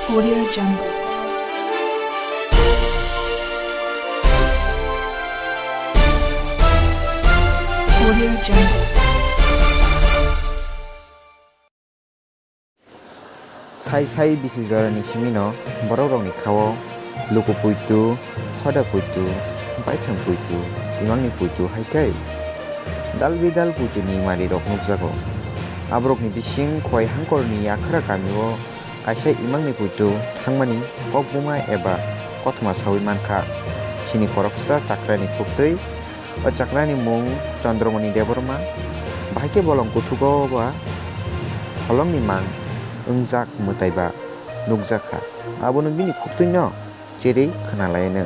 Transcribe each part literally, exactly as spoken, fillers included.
Audio Jungle. Audio Jungle. Sai sai bisi jorani simino borokrokni khao luku puitu, hoda puitu, baithang puitu, imangni puitu hai khe dal bidal puituni marirok nukjago. Aborokni bising Khowai Hangkorni Yakhara kamio kaisa imangni puitu thangmani kokbuma eba kothoma saui mankha. Chini khoroksa chakrani khuktwi, o chakrani mung Chandramani Debbarma, bahai khe bolong kuthugo ba holongni mang wngjak mwtai ba nukjakha. Abono bini khuktwino cherwi khwnalaino.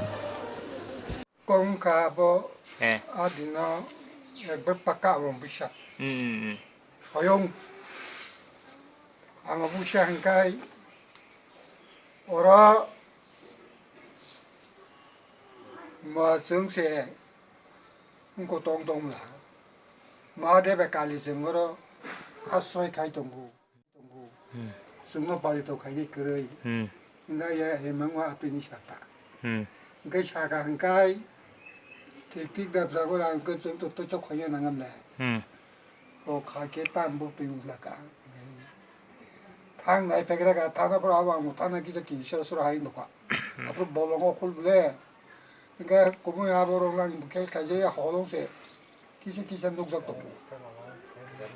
Kongka abo Eh. Adino ekbar paka abo bisa. Hmm, hmm, hmm. Soyong. Ang abo bisa hingkai oro ma chwng se wngko tong tong la. Ma debe kali chwng oro asroi khai tongo. Hmm. Chwngno palito khainai kwrwi. Hmm. Hwnkhai ya hemangma atwini sata. Hmm. Hwnkhe saka hwnkhe thik thik da bwskango ang khe chwng to toitok khaina nangam le. Hmm. O kha khe tam bo twi wng laka. Thang nai pekra ka thana pora abo ang thana kisa kisa sura hai nokha. Hmm. Aphuru bolongo khul bole. Hwnkhe kumui aborok lang khe kaisa ya holong se. Kisa kisa nukjak tongo.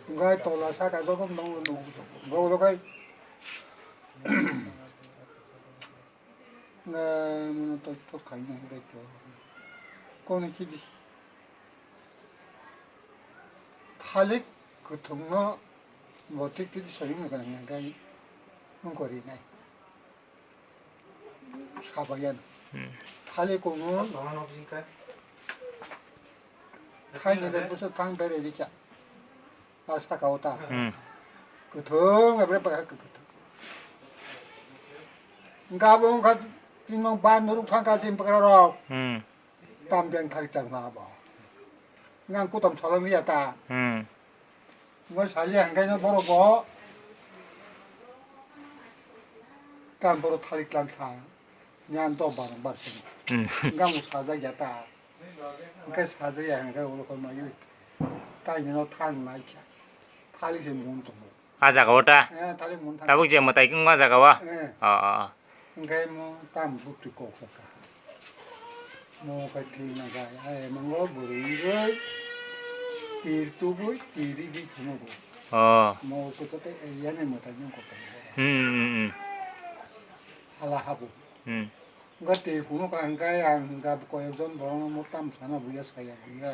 Hwnkhe tola saka joto nokno nukjak tongo. Hwnkhe ulo khai, hwnkhe mano to, to khaina hwnkhe to. Kono kidi. Thalik kwthwngno bo tik tik soyung nukha hwnkhe wngkori nai. Sabayan. Hmm. Thali kono. Thai ni de busu thang bere rikha. Asa kau ta. Hmm. Kuthung abre pa kuthung. Gabung khat tinong ban nuruk thang ka sim pakra rok. Hmm. Tam beng thari tang ma ba. Ngang kutam salang ya ta. Hmm. Mo sali hangkai no borok bo. Tam borok thalik lang tha. Nyan to barang bar sini. Hmm. Ngang mo sajak ya ta. Hangkai sajak ya hangkai ulo ko mayu. Tai no thang nai kya. Thalik se mun to. A jaga o ta? Eh, thalik mun thang. Tabuk je mwtai kung ma jaga wa? Eh. Oh, oh, oh. Hingke mo tam bukti kok saka. Mo kai thwi na gai, ai mango bwrwi rwi. Tir tubui, tir ri bi phungo bo. Oh. Mo so kote area ni mwtai nung kote. Hmm, hmm, hmm. Hala habu. Hmm. Hingke tir phungo ka hingke ang hingke koyek jon borok no mo tam sana buya saya buya.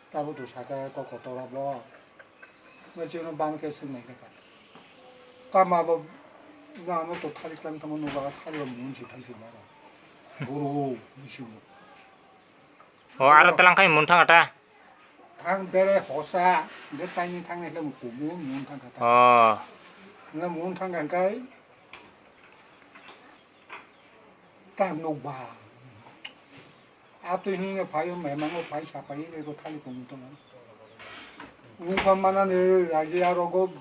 Tabuk to saka kok kotor abo. Machino ban khe swngnai kha. Tama bo nano to thalik tang tamo nuga thali mun si thang si maro. Buru bisu. O aro talang khai mun thang ata. Thang bere hosa, be tani thang ne kumu mun thang kha. O. Na mun thang kai. Ta nukba. Atwi hwnwi phai o, memango phai sapai ego thani tongwi tongo. Wngkha manani agi arogo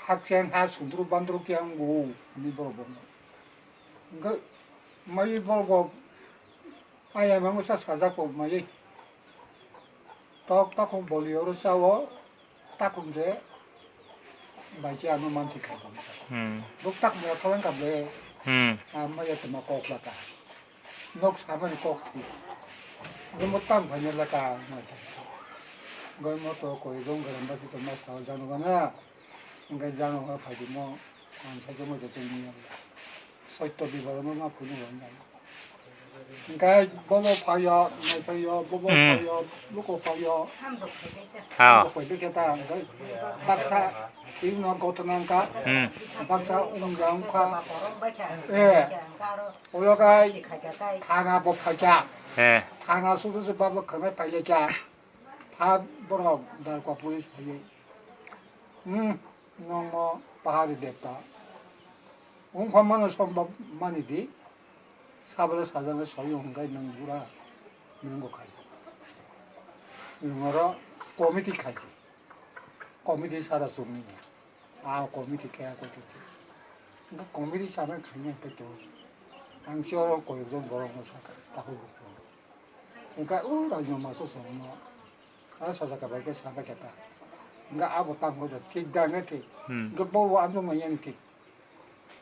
hakchen ha sundru bandru khe wngbo hwnwi borok bono. Hwnkhe mai borok bo ayang mango sa sajak bo mai. Tok takhuk boli oro chao, takhuk je bai khe ano mansi kha tong. Hmm. Buk takhuk ya tholeng kap le. Hmm. Ama ya tuma kok laka. Nok samani kok thi. Gomo tam phai ne laka ma ta. Gomo to koi gom garam ba ki to ma sa jano gana. Hingke jano ha phaidi mo, ang sai jongoi de jongni ya. Soito bibaro no ma phunu hoi nai. Hingke bobo phayo, nai phayo, bobo Hmm. phayo, luko phayo. Hao. Bobo phayo khe ta, hingke baksa, ino goto nangka, Hmm. baksa umya wngkha. Eh, ulo kai, thana bo phaikha. Eh. Thana sudu se babo khanai phailekha. Pha borok darkwa police phaiwi. Hmm, nongmo pahari debta. Wngkha mano sombab mani di. Sabole sajana soyo hwnkhai nwng bura nwngo khai. Nwng oro committee khai di. Committee sara chumni. A committee kaya koi di. Hwnkhe comedy channel khaina hwnkhe to ang se oro koyokjon borokno sakha, takhuk bukhuk. Hwnkhe o Raino masa songno, a sajaka bai khe sabai khe ta. Hwnkhe abo tamo hoja thik da hwnkhe thik. Hmm. Hwnkhe bo o anjok manya ni thik.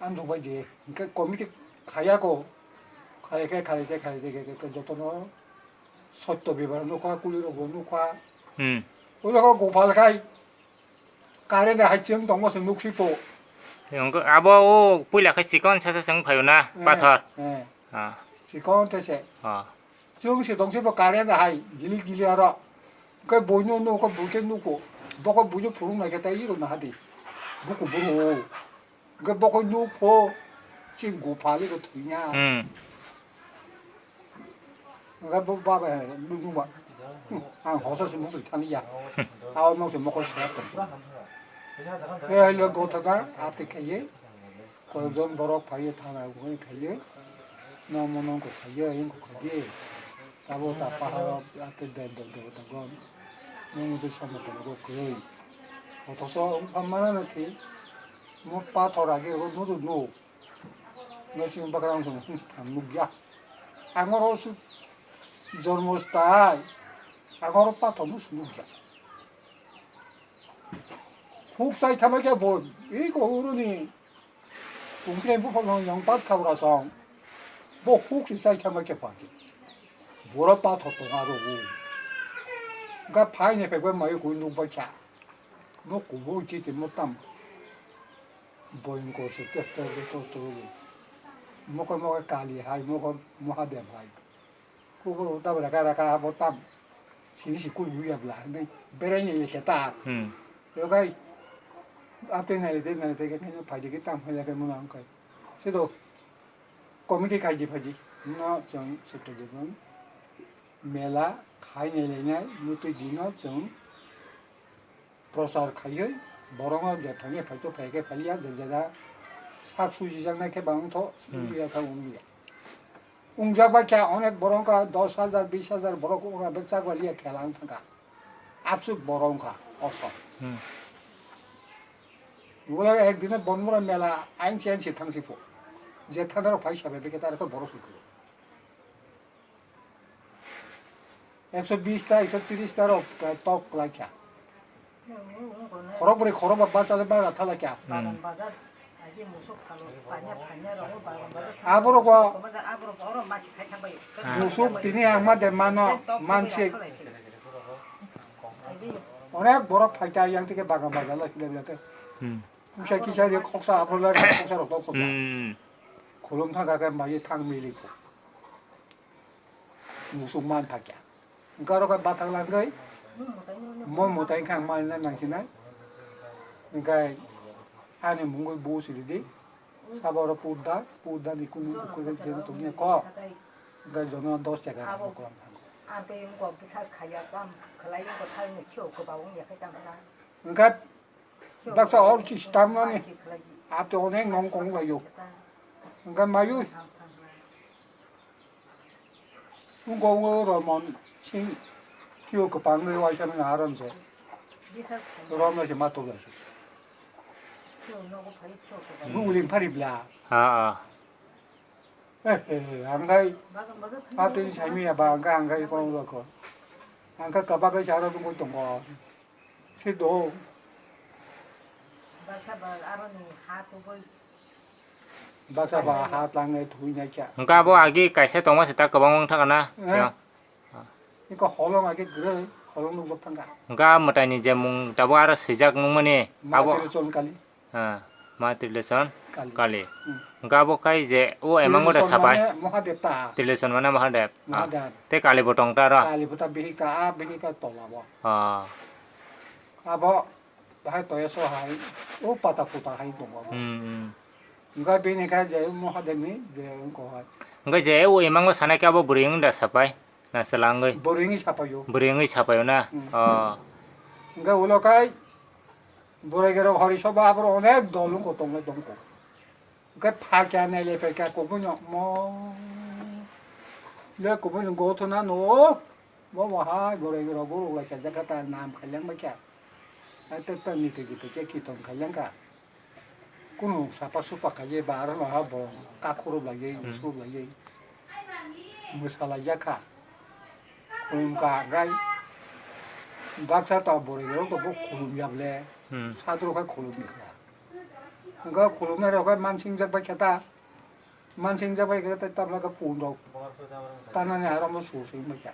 Anjok bai di. Hwnkhe comedy khaya ko. Khaya khe, khaya khe, khaya khe, khe, khe, khe jotono sotto bebaro nukha, kulirokbo nukha. Hmm. Olo khe Gopal khai. Current hai chwng tongma se nuk si po. Hwnkhe abo o puila khe chikon sa sa chwng phaio na, eh, pathor. Eh. Ah. Chikon te se. Ah. Chwng se tong se bo current hai gili gili aro. Khe boino no ko buke nuko. Boko buino phurung nai khe tai iko na hadi. Buku buru. Hwnkhe bokoi nuk pho, chini Gopal iko thwina. Hmm. Hwnkhe bo baba hai nuk nukma. Hmm, ang hosa se mukti thani ya. Aw mokse mokol se tong. E hai lo gotha da, ate khaiye. Koyekjon borok phaiye thana hwnwi khaiye. Nomo nongko khaiye, ayungko khaiye. Tabuk ta paharo ate der der der der gon. Nini twi samung tangwi kwrwi. Othoso wngkha mano na thwi. Mo pathor age ro nudu nu. Ngasing bakrang song, hmm, ang nukya. Ang oro su jormo stai. Ang oro pathor nu su nukya. Huk sai thamai khe bo, ei ko uruni. Tungkre buphang no yang pat khabra song. Bo huk si sai kha ma khe pha khe. Boro pathor tong aro o. Ga phai ne phai bai mai ko nuk bai kha. Bo ko bo ki te mo tam. Boyong ko se te te to to. Mo ko mo ko Kali hai, mo ko Mahadev hai. Kubur uta bera kara ka abo tam. Sini si kul buya bla. Nai berai ni le keta. Hmm. Yo kai. Ate nai le de nai le de kai no phai de tam phai le kai mo nang kai. Se do. Committee kai di phai di. No chang se to de bon. Mela khai nai le nai mutui di no chang. Prochar khaiwi borokno je thangwi phaito phaikhe phaliya, je jera sak sujijaknai khe ba wngtho, hmm, sujiyakha wngya. Wngjak bai khe onek borok wngkha dos hajar, bis hajar borok wngkha, bechak bai liya thela wng thangkha. Absuk borok wngkha, osom. Hmm. Wngla ek dino Bonmura mela ain chen se thangsi pho. Je thandarok phai sabai bekhe ta rokhe borok sukhe. Ekso bis ta, ekso tris ta rok tok kwlai kha. Khorok bwrwi khorok ba bachale bagra thala kha. Hmm. Aborok o musuk tini ang ma de mano manse. Onek borok phai ta yang tike bagan bajar lai khule bile ke. Hmm. Pusa kisa de khoksa aphro lai khoksa rok tok khoksa. Hmm. Khulum thang kha khe mai thang mili pho. Musuk man thakya. Hwnkhe aro khe bathang langwi mo mwtai khe ang manina nangsinai. Hwnkhe ani mungwi bo siridi. Sabo oro purda, purda ni kunu kunu khe tongya kok. Hwnkhe jono dos taka rok kolam thango. Hwnkhe Baksa or si stamnani ate onek nong kong laio. Hwnkhe mayu. Wngkha wngkha Romon sing kio kwpangwi waisa mano aron se. Romno se ma tubla se. Bo uling phari bla. Ah, ah. Eh, eh, ang kai. Atwi saimi ya ba ang kai, ang kai kong lo ko. Ang kai kaba kai sa ro ko tongo. Se do. Baksa ba aroni ha tubui. Baksa ba ha tlangnai thui nai kya. Hwnkhe abo agi kaisa tongma se ta kwbang wng thangkha na? Eh? Ya. Iko holong agi gre, holong nukjak thangkha. Hwnkhe a mwtai ni je mung tabuk aro swijak nukmani. Ma abo Trilochon Kali. Ha, ma Trilochon Kali. Kali. Hmm. Hwnkhe abo khai je o emang Trilochon da sapai. Mane Mahadev ta. Trilochon mane Mahadev. Ah. Mahadev. Te Kali bo tong ta ro? Kali bo ta bihik ta, a bihik ta tola bo. Ah. Abo Bahai toya so hai, o pata kuta hai tongo abo. Hmm, hmm. Hwnkhe bini khe je Mahadev ni je wngkha hai. Hwnkhe je o imang o sanai khe abo bwrwi wng da sapai, na chwla wngwi? Bwrwi wngwi sapaio. Bwrwi wngwi sapaio na? Hmm. Oh. Hwnkhe ulo khai bwrwi gerok hori soba aborok onek dol wngkha tonglai tongkha. Hwnkhe pha kya nailai phai kha kubui no mo. Le kubui no gothona no. Bo bo hai boroi rok borok lai kha jaka ta nam khaileng bai kha. Ai ta ta ni tigi tigi ki tong khaileng kha. Kunu sapa supa khaye ba aro no ha bo kakhurub laiye, hmm, usub laiye. Mwsalaijak kha. Khulum kha, gai baksa to boroi rok to bo khulum ya ble. Hmm. Sadro kha khulum ni kha. Hwnkhe khulumnai rok khe mansing jak bai khe ta. Mansing jak bai khe ta, tabla khe pun rok. Tanani aro mo su sui mai kha.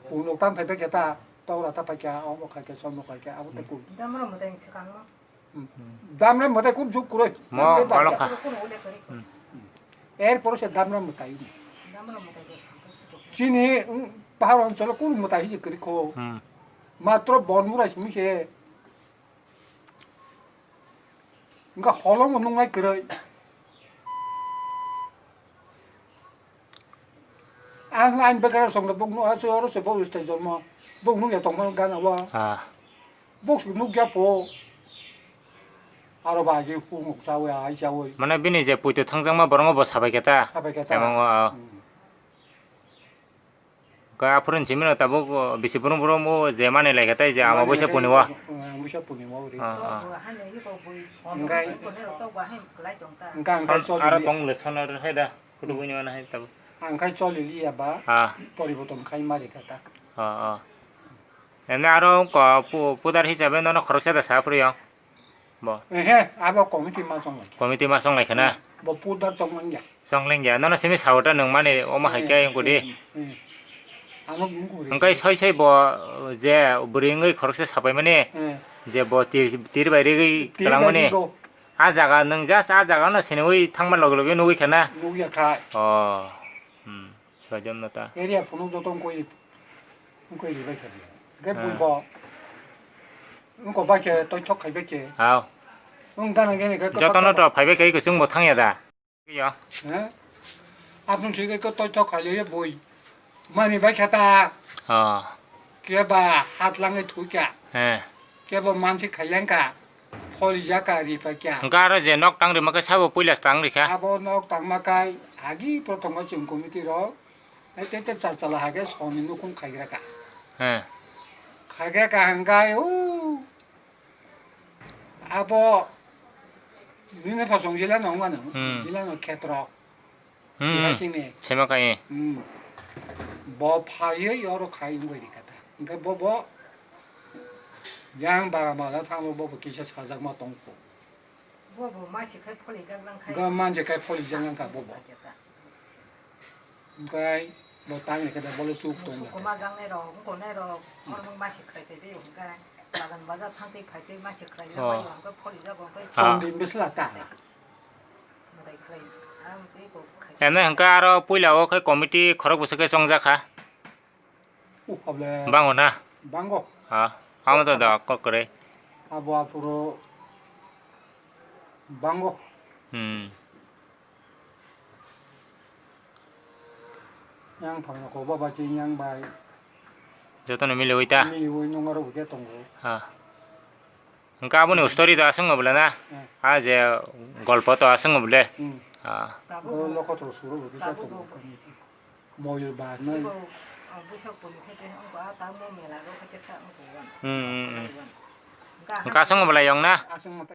Pun rok tam phai bai khe ta. Tora ta pai kha, omo khai khe, somo khai khe, abo te khulum. Damra mwtai swkang no. Damra mwtai kub juk kuroi. Mo, tei bolok bakya. Kha. Er pore se damra mwtai. Chini, mm, pahar oncholo kunu mwtai hiji kwrwi kho. Hmm. Matro bon murai simi se. Nga holong nungnai kwrwi. Ang, ang begara songno bokno aso oro se bo stai jormo. Bok nukya tongma gana wa. Ah. Bok se nukya pho. Aro ba je pu nuk chawi ai chawi. Mane bini je puito thangjakma borok bo sabai khe ta. Sabai khe ta. Emang wa. Hmm. Ka aphuru chimino tabuk bisi burung burung bo je mani lai khe tai je ama boisa puni wa. Hmm, boisa puni wa ri. Ah, ah. Engkai. Engkai, engkai. Aro tong le sono hai da. Kudu buini mano hai tabuk. Ang khai choli liya ba, ah, poriborton khai mari kha ta. Ah, ah. Ene aro ko pu-, pudar hisabe nono khoroksa da sa phuru yo. Bo. Ehe, abo committee ma chong lai kha. Committee ma chong lai kha na? Bo pudar chong man ya. Chong leng ya. Nono simi sawta nung mani oma hai khe ang kudi. Eh, eh. Ano mung kudi. Engkai soi soi bo je bwrwi wngwi khoroksa sapai mani. Eh. Je bo tir, tir bai rigwi tir bai kalang mani. Rigo. A jaga nwng just a jaga no siniwi thangma loge loge nugwi kha na? Nugya khai. Oh. Hmm. Soijon no ta. Area phunuk joto wngkoi, wngkoi ribai kha. Ge ah. Bui bo. Wngkok bai khe toithok khai bai khe. Hao. Wng gana gini khe joto no to phai bai khe kusung bo thang ya da. Yo. He? Apni thik khe toithok khai le bui. Mani bai kha ta. Oh. Khe ba hat langwi thukya. He. Khe bo mansi khailangkha. Kholijak ka ri paikya. Hwnkhe aro je nok tang rima khe sabo puila tang rikha. Abo nok tangma kai agi prothom o chwng committee rok. Ai te te char chala hake soni nukhung khaigra ka. He. Khaigra ka hwnkhe u. Abo nini phasong jila no wngmano. Hmm. Jila no khetrok. Hmm. Hai sini. Sema kai. Hmm. Bo phaiwi oro khai wngwi rikha ta. Hwnkhe bo bo yang bara mala thanglo bo bo kisa sajakma tongkho. Bo bo ma se khai pholijak lang khai. Ga man se khai pholijak lang kha bo bo. Hwnkhe bo tang ni khe da bo le chuk tong. Kuma jang nai rok, ko nai rok, hmm, ma se khai te de hwnkhe. Bagan bajar thang te phai te ma se khai. Oh. Hwnkhe pholijak hwnkhe. Ah. Chondin bisla ta. Ene hwnkhe aro puila o khe committee khorok bwswk khe chongjak kha. Bango na? Bango. Ha, amo to da kok kore. Abo apuro bango. Hmm. Yang phang ko baba chi yang bai. Joto no mili oi ta. Mili oi nongaro ude tongo. Ha. Hwnkhe aboni story to aswk no bwle na? Hmm. A je golpo to aswk no bwle? Hmm. Ah. Bo lokotor suro bo kisa tongo. Moyur ba noi. Hmm, hmm, hmm. Hwnkhe aswk no bwle yong na? Aswk no